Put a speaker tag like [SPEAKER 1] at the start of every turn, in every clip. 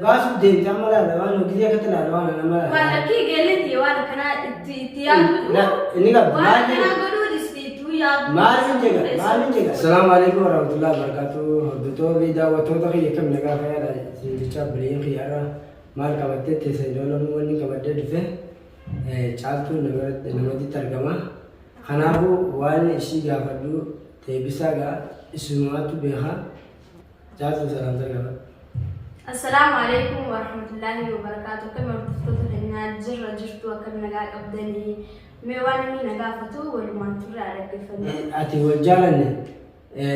[SPEAKER 1] Baasuuf deemte amma laala waan hojii akkatti laala waan nama
[SPEAKER 2] Waan
[SPEAKER 1] laala.
[SPEAKER 2] lakkii geelleetti waan akkanaa itti itti yaadu.
[SPEAKER 1] Inni qaba.
[SPEAKER 2] Waan
[SPEAKER 1] Maal
[SPEAKER 2] akkanaa godhuu dhisti ittuu yaadu.
[SPEAKER 1] Maaliin jedha? Maaliin jedha? Assalaamu alaikum warahmatullahi wabarakatuh. Hordoftoota fi daawwattoota kiyya kam nagaa fayyaadha. Isin jecha buleen kiyyaarra maal qabattee teessan ijoollee wanni qabadhee dhufe caaltuu namatti argama. Kanaafuu waan ishii gaafadhu deebisaa gaa isumaatu beeka. Caaltuu salaamta gaafadhu.
[SPEAKER 2] Assalaamu alaikum warahmatullahi wabarakatuh. Akkam hordoftoota keenyaa jirra jirtu, akkam nagaa qabdanii? Mee waan inni na gaafatu walumaan turre haa dhaggeeffannu.
[SPEAKER 1] Ati wal jaalanne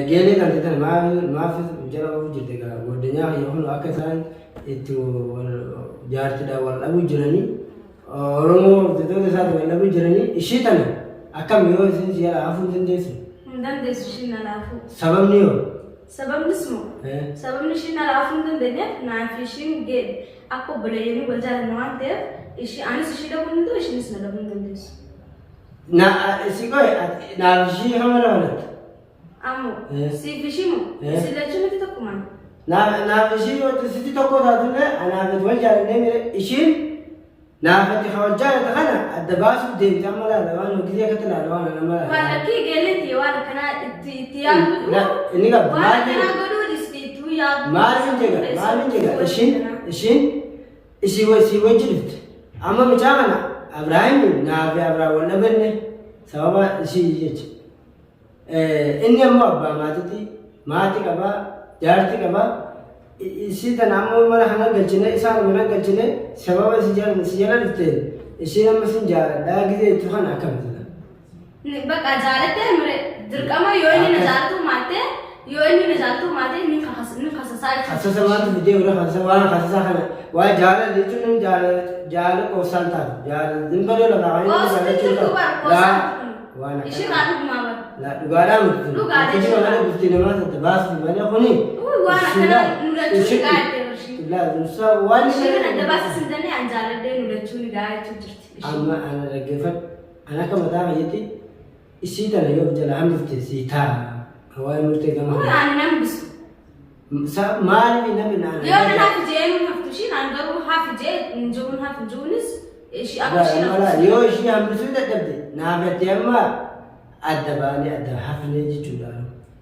[SPEAKER 1] geelee kan ta'an maaf maaf jala ofu jirte gaa goddanyaa kiyya kun akka isaan itti wal jaartidha wal dhabuu jiranii Oromoo hordoftoota isaati wal dhabuu jiranii ishii tana akkam yoo isin si jala hafuu hin dandeessu.
[SPEAKER 2] Hin dandeessu ishiin na laafuu.
[SPEAKER 1] Sababni yoo?
[SPEAKER 2] Sababnis moo? Sababni ishiin na laafuu hin dandeenyeef naa fi ishiin akka obboleeyyanii wal jaalanna waan ta'eef ishii anis ishii dhabuu hin danda'u, ishiinis na dhabuu hin dandeessu.
[SPEAKER 1] Na si qoy naaf ishii kama dabalatta.
[SPEAKER 2] Ammoo siif ishii moo? Isin lachuu miti tokkumaan.
[SPEAKER 1] Naaf ishii yoo sitti tokko taatullee anaaf itti wal jaalannee mire ishiin naaf itti wal jaalata kana adda baasuuf deemte amma laala waan hojii akkatti laala waan nama
[SPEAKER 2] Waan
[SPEAKER 1] laala.
[SPEAKER 2] lakkii geelleetti waan akkanaa itti itti yaadu.
[SPEAKER 1] Inni qaba.
[SPEAKER 2] Waan
[SPEAKER 1] Maal
[SPEAKER 2] akkanaa godhuu dhisti ittuu yaadu.
[SPEAKER 1] Maaliin jedha? Maaliin jedha? Ishiin ishiin isii isii wajji dhufte. Amma mucaa kana Abrahaam naa fi Abrahaam wal dhabanne sababa isii jecha. Inni ammoo abbaa maatiiti. Maatii qabaa, jaartii qabaa. Isii tana ammoo mana kana galchine isaan mana galchine sababa si jala si jala dhufteen ishiin amma sin jaaladhaa gizee jettu kana akkamitti?
[SPEAKER 2] Bakka jaalattee mire dirqama yoo inni na jaalatu maatte, yoo inni na jaalatu maatte ni kasasaa jechuudha.
[SPEAKER 1] Kasasa maaltu fidee warra kasasa waan kasasaa kana waan jaalala jechuun namni jaalala jaalala qoosaan taatu jaalala zimbalee lafaa kan inni
[SPEAKER 2] Qoosaan
[SPEAKER 1] jaalachuun
[SPEAKER 2] jirtu
[SPEAKER 1] taatu.
[SPEAKER 2] bar qoosaan.
[SPEAKER 1] Waan
[SPEAKER 2] Ishii
[SPEAKER 1] akkanaa.
[SPEAKER 2] kaa dhugumaa bar.
[SPEAKER 1] La dhugaadhaa miti tun.
[SPEAKER 2] Dhugaadha
[SPEAKER 1] Kijiba
[SPEAKER 2] jechuudha.
[SPEAKER 1] malee bultii namaa tatte baasuu malee kuni.
[SPEAKER 2] Uy, waan akkanaa nu lachuu ni gahaa jettee barshii.
[SPEAKER 1] Laa waan
[SPEAKER 2] Ishii kan adda baasas hin dandeenye an jaaladhee nu lachuu ni gahaa jechuu jirti. Ishii.
[SPEAKER 1] Amma ana dhaggeeffadhu. Ana akka mataa kiyyaatti isii tana yoo jala hambifte sii taa. Waa'ee murtee gama.
[SPEAKER 2] Uy, ani nan bisu.
[SPEAKER 1] Maaliif namni naan
[SPEAKER 2] Yoo nan hafi jee nun haftu ishiin an garuu hafi jee hin jiruun hafi hin jiruunis ishii akka ishiin haftu.
[SPEAKER 1] Yoo ishii hambisuu dadhabde naaf jettee amma adda baanee adda hafnee jechuudha.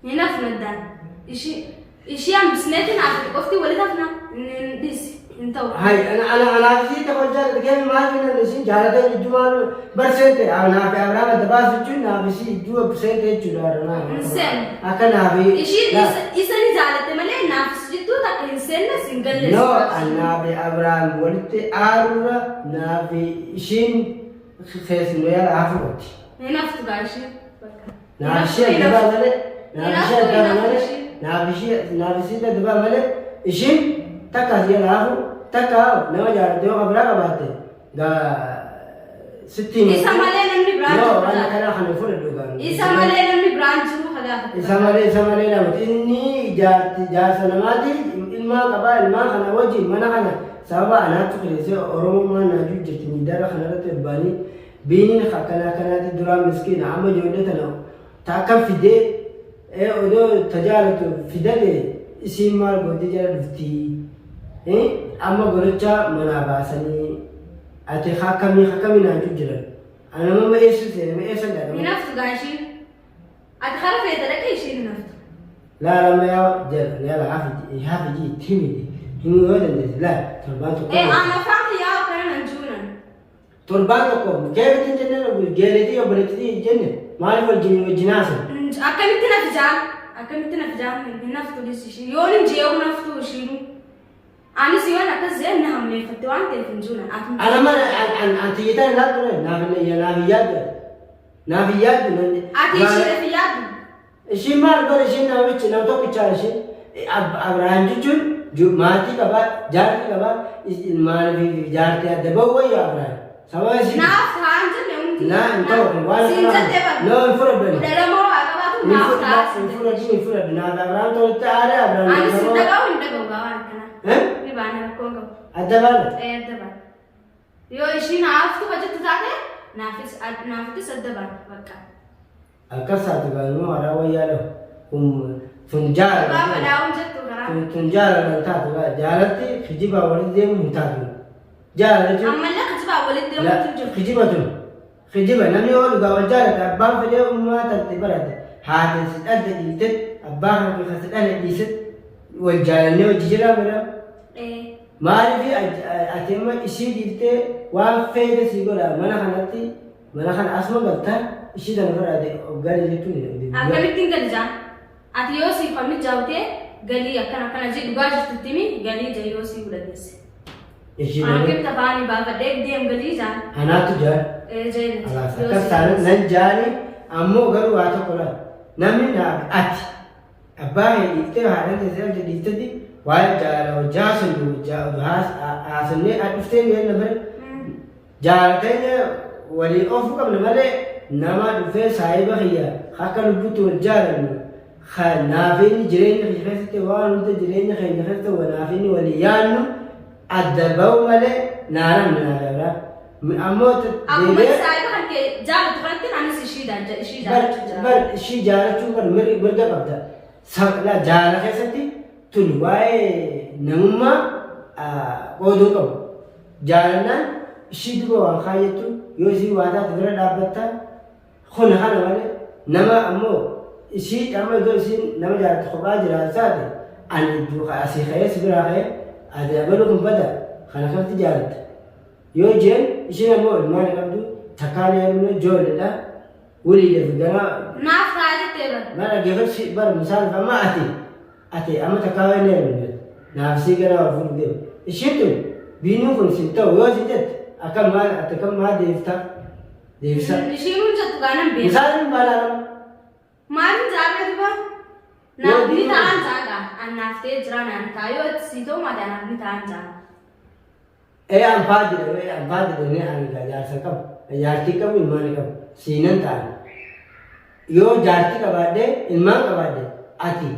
[SPEAKER 2] Hin hafnu addaan. Ishii ishii hambisneeti naaf qofti walitti hafna hin dhiisi hin ta'u.
[SPEAKER 1] Hay ana ana anaaf ishii tokko jaalate kee maal finna ishiin jaalate jidduu maal bar seente anaaf Abrahaam adda baasu jechuun naaf ishii jidduu seente jechuudha.
[SPEAKER 2] Hin seenu.
[SPEAKER 1] Akka naaf
[SPEAKER 2] Ishiin isa ni jaalatte malee naaf si jidduu takka hin seennes hin galles.
[SPEAKER 1] No, anaa fi Abrahaam walitti aarurra naa fi ishiin keessumaa yaala hafuutti.
[SPEAKER 2] Hin haftu gaa ishiin. Bakka.
[SPEAKER 1] Naaf ishee adda baa malee, naaf ishee adda baa malee, naaf ishee naaf ishee adda baa malee, ishiin takka as jala hafu, takka nama jaalatte yoo biraa qabaatte gaa sitti himatti.
[SPEAKER 2] Isa malee namni biraan
[SPEAKER 1] No,
[SPEAKER 2] jiru
[SPEAKER 1] waan
[SPEAKER 2] jira.
[SPEAKER 1] akkanaa kana fudhadhu gaa.
[SPEAKER 2] Isa malee namni biraan jiru hagaafate.
[SPEAKER 1] Isa malee namati inni jaarti jaarsa namaati ilmaan qabaa ilmaan kana wajjin mana kana sababa anaatti kireessee Oromummaan naajuu jirti miidiyaarra kanarratti irbaanii biiniin akkana akkanaati duraan miskiina amma ijoollee tana ta akkam fidee odoo tajaalatu fidate isiin maal gootee jala dhufti amma golochaa manaa baasanii ati akkamii akkamii naajuu jiran ana mama eessu seene eessa
[SPEAKER 2] Hin
[SPEAKER 1] dhaqame.
[SPEAKER 2] haftu gaa ishiin. Ati kara feete dhaqee ishiin hin haftu.
[SPEAKER 1] Laa lama yaa jala yala hafi hafi ji timidi himuu yoo dandeesse laa torbaan tokko.
[SPEAKER 2] Ee aan afaan kiyyaa akkana nan juunan.
[SPEAKER 1] Torbaan tokko geeletii hin jenne geeletii obboleettii hin jenne maaliif wajjin wajjin haasa'u?
[SPEAKER 2] Akkamitti na fijaan? Akkamitti na fijaan? Hin haftu dhis ishiin. Yoon hin jee'u naftu ishiin. Anis yoon akkas jeen na hammeeffatte waan ta'eef hin juunan. Ati
[SPEAKER 1] Ana mana an an xiyyitaan hin laattu naaf hin naaf hin yaaddu naaf hin yaaddu nan.
[SPEAKER 2] Ati ishiidhaaf hin yaaddu.
[SPEAKER 1] Ishiin maal bara ishiin namichi nama tokkichaa ishiin Abrahaam jechuun maatii qabaa jaartii qabaa ilmaan fi jaartii adda bahu wayya Abrahaam. Sababa isii.
[SPEAKER 2] Naaf ta'an jenne hundi.
[SPEAKER 1] Naa hin ta'u kun waan
[SPEAKER 2] Siin jettee bara.
[SPEAKER 1] No hin fudhadhu.
[SPEAKER 2] 12 waa qabaatu naaf ta'a.
[SPEAKER 1] Hin fudhadhu hin fudhadhu naaf Abrahaam tolutti aaree Abrahaam.
[SPEAKER 2] Ani sin dhaga'u hin dhaga'u gaa waan akkanaa.
[SPEAKER 1] Eh?
[SPEAKER 2] Ni baana rakkoon qabu.
[SPEAKER 1] Adda baana.
[SPEAKER 2] Ee adda baana. Yoo ishiin haaftu hojjettu taate naafis naafittis adda baana bakka.
[SPEAKER 1] Akkas taate baanuma karaa wayyaa dhahu. Kun Tun jaalala.
[SPEAKER 2] Dhugaa madaa'uun jettu karaa.
[SPEAKER 1] Tun jaalala hin taatu. Jaalatti kijibaa walitti deemu hin taatu. Jaalala jechuun
[SPEAKER 2] Ammallee kijibaa walitti deemuutu jiru.
[SPEAKER 1] Kijiba tun. Kijiba namni yoo dhugaa wal jaalate abbaan fedhee ummaa talte barate haati si dhalte dhiifte abbaa kan kee kan si dhale dhiise wal jaalannee hojii jiraa bira. Maaliif ati amma ishii dhiiftee waan feete sii godha mana kanatti mana kana asuma galta ishii tana fudhate gali jechuun.
[SPEAKER 2] Akkamittiin gali jaan? Ati yoo siif kan mijaa'u galii akkana akkana jee dhugaa jirtutti himi galii jee yoo sii fudhateesse.
[SPEAKER 1] Ishii
[SPEAKER 2] Akkamitti afaanii baafadhee deem galii jaan?
[SPEAKER 1] Anaatu jaan.
[SPEAKER 2] Ee jee miti.
[SPEAKER 1] Alaas
[SPEAKER 2] Yoo
[SPEAKER 1] akkas
[SPEAKER 2] sii
[SPEAKER 1] taanaan
[SPEAKER 2] fudhateesse.
[SPEAKER 1] nan jaani ammoo garuu waa tokko laal. Namni naaf ati abbaa kee dhiiftee haadha kee si dhalche dhiiftetti waa'ee jaalala hojii haasofnu haasofnee dhuftee mi'eenya bare jaalala keenya walii oofuu qabna malee nama dhufee saahiba kiyya akka lubbutti wal jaalannu naaf inni jireenya kiyya keessatti waan hunda jireenya keenya keessatti naaf inni walii yaannu adda ba'u malee naanamne naa dabra. Ammoo
[SPEAKER 2] Akkuma saahiba kan kee jaalatu kanatti anis ishii jaalachuu jira.
[SPEAKER 1] Bar ishii jaalachuu bar mirga qabda. Jaalala keessatti tun waa'ee namummaa qooduu qabu. Jaalallaan ishii duba waan kaayyattu yoo ishii waa taate bira dhaabbatta kun kana malee nama ammoo ishii amma iddoo ishiin nama jaalatu kophaa jiraatu taate ani asii ka'ee si biraa ka'ee ati abaluu kun bada kana kamti jaalatta. Yoo jeen ishiin ammoo ilmaan hin qabdu takkaan heerumne ijoolleedha waliidhaaf ganaa.
[SPEAKER 2] Naaf ta'a jettee bara.
[SPEAKER 1] Maal dhaggeeffatu bara misaal amma ati amma takkaa waan heerumne naaf sii gara wal fuudhu deemu. Ishiin tun biinuun kun sin ta'u yoo si jette akkam maal ati akkam maal deebifta deebisa.
[SPEAKER 2] Ishiin hun jettu gaanan beeka.
[SPEAKER 1] Misaan maal
[SPEAKER 2] Maalin jaarraa duba? Naaf ni ta'an jaaga. An naaf ta'ee jira naan ta'a. Yoo itti sii ta'u maati anaaf ni ta'an jaaga.
[SPEAKER 1] Ee anfaa jedhame ee anfaa jedhame ani egaa jaarsa qabu jaartii qabu ilmaan qabu siinan ta'an yoo jaartii qabaadhee ilmaan qabaadhe ati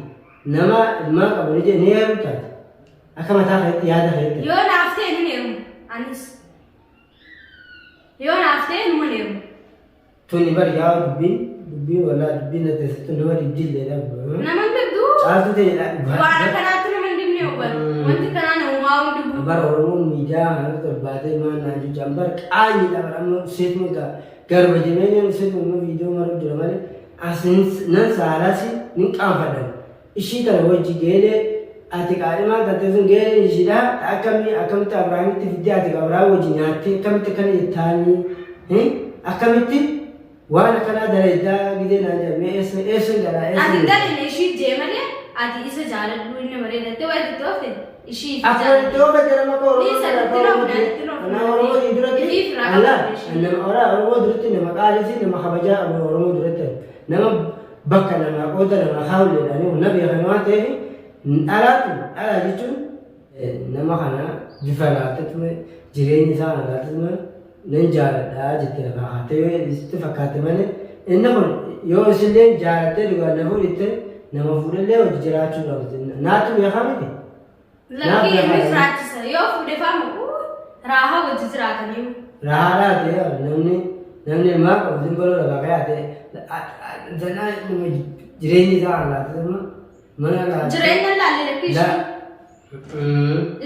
[SPEAKER 1] nama ilmaan qabu ni jee ni heerumta ati akka mataa keetti yaada keetti.
[SPEAKER 2] Yoo naaf ta'e ni heeruma anis. Yoo naaf ta'e numa heeruma.
[SPEAKER 1] Tuni bar yaa dubbiin dubbiin walaa dubbiin na teessattu nama dibdilleedha.
[SPEAKER 2] Nama hin dibdu.
[SPEAKER 1] Caaltu ta'e dha.
[SPEAKER 2] Waan akkanaatti nama hin dibne bar. Wanti kanaa namumaa hin dibu.
[SPEAKER 1] Bar Oromoon miidiyaa kanarratti ol baatee maal naan jechaan bar qaanyiidha bar amma seetuma garba jireenya seetuma amma viidiyoo maru jira malee as nan saalasi nin qaanfadhan. Ishii tana wajji geelee ati qaadhimaan tantee sun geeleen ishiidha akkamii akkamitti Abrahaamitti fiddee ati Abrahaam wajji nyaattee akkamitti akkana jettaanii akkamitti waan akkanaa dalaydaa gidee naan jedha mee eessa eessa galaa eessa
[SPEAKER 2] Ati galine ishii jee malee ati isa jaaladhu inni bareedattee waa itti oofte ishii fi
[SPEAKER 1] Akkuma itti oofe jedhama akka Oromoo
[SPEAKER 2] Ni
[SPEAKER 1] kana
[SPEAKER 2] itti
[SPEAKER 1] akka
[SPEAKER 2] noofna,
[SPEAKER 1] Oromoo
[SPEAKER 2] itti noofna.
[SPEAKER 1] nama Oromoo duratti
[SPEAKER 2] Ifiif ragaa
[SPEAKER 1] ala
[SPEAKER 2] qabdi.
[SPEAKER 1] nama Oromoo duratti nama qaalii nama kabajaa Oromoo duratti nama bakka namaa qooda namaa kaa'ulleedhaan na beekan waan ta'eef dhalaatu dhalaa jechuun nama kana bifa laaltetuma jireenya isaa kana laaltetuma nan jaaladha jette lafaa kaattee yoo sitti fakkaate malee inni kun yoo isillee jaalattee dhugaan na fuudhitte nama fuudhellee hojii jiraachuu qabdi naatu beekaa miti.
[SPEAKER 2] Lakkii inni jiraachisa yoo fuudhe faamu raahaa wajji jiraatanii.
[SPEAKER 1] Raahaa ta'e namni namni ilmaan qabu zimbaloo lafaa kaa'ate zanaa nama jireenyi isaa laaltetuma mana laaltee.
[SPEAKER 2] Jireenya laalle lakkii ishii.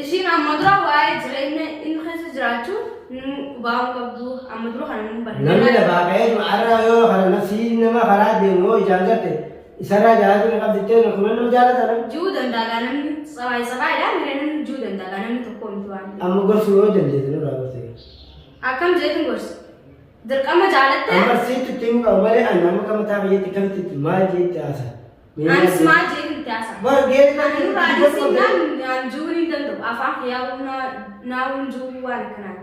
[SPEAKER 2] Ishiin amma dura waa'ee jireenya inni keessa jiraachuu nu baa'uu qabdu amma dura kana nu barreessa.
[SPEAKER 1] Namni lafaa ka'ee har'a yoo kana nafsii nama karaa deemu yoo ijaan garte isarraa jaalatu ni qabdi ta'e kuma nama jaalata namni.
[SPEAKER 2] Ji'uu danda'a gaa namni tsabaay tsabaayidha miree namni ji'uu danda'a gaa namni tokko miti waan.
[SPEAKER 1] Amma gorsuu yoo dandeesse nurraa gorsa.
[SPEAKER 2] Akkam jeetiin gorsa. Dirqama jaalatte.
[SPEAKER 1] Amma siitti itti himuu qaba malee ani amma akka mataa kiyyaatti akkamitti itti maal jeetti haasa.
[SPEAKER 2] Anis maal jeetiin itti haasa.
[SPEAKER 1] Bar geessa
[SPEAKER 2] Ani nurraa dhiisii naan naan ji'uu ni danda'u afaan kiyyaa naawuun ji'uu waan akkanaa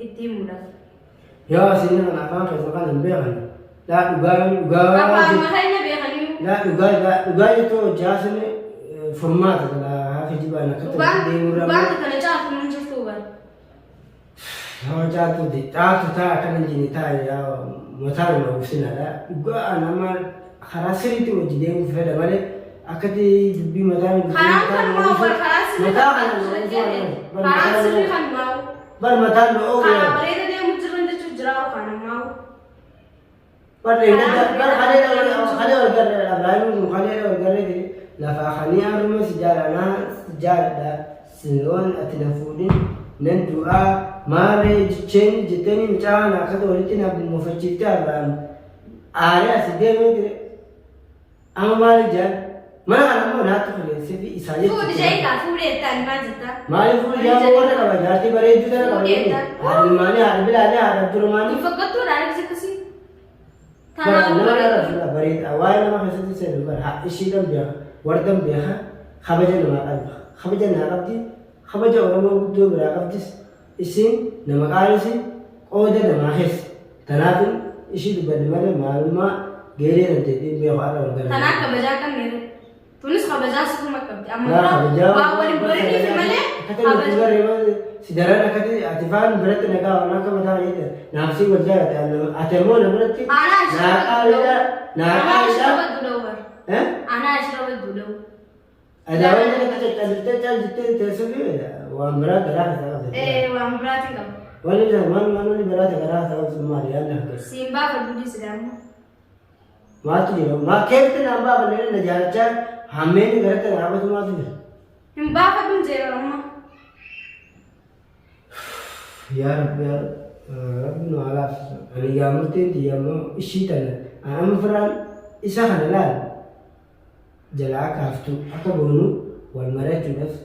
[SPEAKER 2] itti himuudhaaf.
[SPEAKER 1] Yoo isin kana afaan keessa kan hin beekan. Laa dhugaa dhugaa.
[SPEAKER 2] Afaan keenya beekanii.
[SPEAKER 1] Laa dhugaa laa dhugaa jechuun hojjaasni furmaata kana hafi jibaan akka
[SPEAKER 2] Dhugaan
[SPEAKER 1] deemurra.
[SPEAKER 2] dhugaan kana caaltu mun jirtu bara.
[SPEAKER 1] Yoo caaltu caaltu taa akkana hin jenne taa yaa mataa nama uffisinaadha. Dhugaa nama karaa sirriitti hojii deemuuf fedha malee akkatti dubbii mataa nu
[SPEAKER 2] Karaan kanumaa bar karaa sirrii
[SPEAKER 1] Mataa
[SPEAKER 2] kan
[SPEAKER 1] kana
[SPEAKER 2] jiru karaan sirrii kanumaa
[SPEAKER 1] bar mataan nu oofu.
[SPEAKER 2] karaa bareeda deemu jiran jechuun jira yookaan ammaa
[SPEAKER 1] Bar bar kalee kalee wal garree Ibrahim kun kalee wal garree jedhe Lafaa kanii har'uma si jaalanaa si jaaladha waan ati na fuudhin nan du'aa maarree jecheen jetteeni mucaa kana akkata walitti na mufachiifte har'aan aaree asi deemee ture. Amma maali jaan mana kana immoo naatti kuleessee fi isaa
[SPEAKER 2] Fuudhi
[SPEAKER 1] jechuudha.
[SPEAKER 2] jeetaa fuudhi jettaan maal jettaa?
[SPEAKER 1] Maaliif fuudhi jaan warra qaba jaartii bareedduu tana qaba.
[SPEAKER 2] Fuudhi jettaan.
[SPEAKER 1] Haadha ilmaanii haadha bilaalee haadha abdurmaanii.
[SPEAKER 2] Fakkattuudha argisi akkasii.
[SPEAKER 1] Bara
[SPEAKER 2] Tanaafuu
[SPEAKER 1] nama
[SPEAKER 2] bareedduu.
[SPEAKER 1] irra fuudha bareeda waa'ee nama keessatti seenu bara ishiidhan beeka wardan beeka kabaja namaa qabdi kabaja naa qabdi kabaja Oromoo guddoo biraa qabdis isiin nama qaalisi qooda namaa keessa tanaafin ishii dubbadhe malee maalummaa geeree dandeettiin beeku har'a wal
[SPEAKER 2] Tanaa
[SPEAKER 1] gara.
[SPEAKER 2] kabajaa qabne. Tunis kabajaa sirruma qabdi. Amma
[SPEAKER 1] Naa
[SPEAKER 2] dura
[SPEAKER 1] kabajaa
[SPEAKER 2] waa waliin baraniif malee
[SPEAKER 1] akkata nuti
[SPEAKER 2] kabajaa.
[SPEAKER 1] barre malee si daran akkati ati faan biratti nagaa waan akka mataa keetti naaf si wal jaalate ati ammoo na biratti
[SPEAKER 2] Anaa
[SPEAKER 1] naa qaaliidha naa
[SPEAKER 2] Anaa
[SPEAKER 1] qaaliidha.
[SPEAKER 2] ishirra duudhawar.
[SPEAKER 1] Eh?
[SPEAKER 2] Anaa ishirra duudhawu.
[SPEAKER 1] Adaawwan jalatti caccabsiftee caalchittee teessoo fi waan biraa garaa keessaa qabdi.
[SPEAKER 2] Ee waan biraatiin qaba.
[SPEAKER 1] Wanni biraa waan waan wanni biraa garaa keessaa qabdu maali yaadni akka
[SPEAKER 2] Siin baafadhu dhiisi daammoo.
[SPEAKER 1] maaltu jira maa keetti naan baafannee na jaalachaa hammeenni garatti na dhaabatu maaltu jira.
[SPEAKER 2] Hin baafadhuun jeera amma.
[SPEAKER 1] Yaa Rabbi yaa Rabbi nu haa laaffisu. Ani yaa murteen tiyya ammoo ishii tana ani amma firaan isa kana laal jalaa akka haftu akka goonu wal mari'achuudhaaf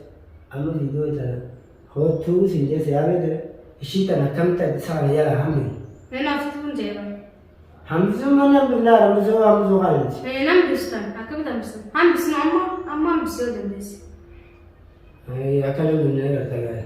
[SPEAKER 1] amma viidiyoo tana hoottuu siin jee siyaamee jira ishii tana akkamitti ati isa kana jalaa hambifnu.
[SPEAKER 2] Hin haftuun jeera.
[SPEAKER 1] Hambisuu mana hambifnaa hambisuu hambisuu kana miti.
[SPEAKER 2] Hin hambistan akkamitti hambistan? Hambisnu amma amma hambisuu yoo dandeesse.
[SPEAKER 1] Akka namni na agarta gaari.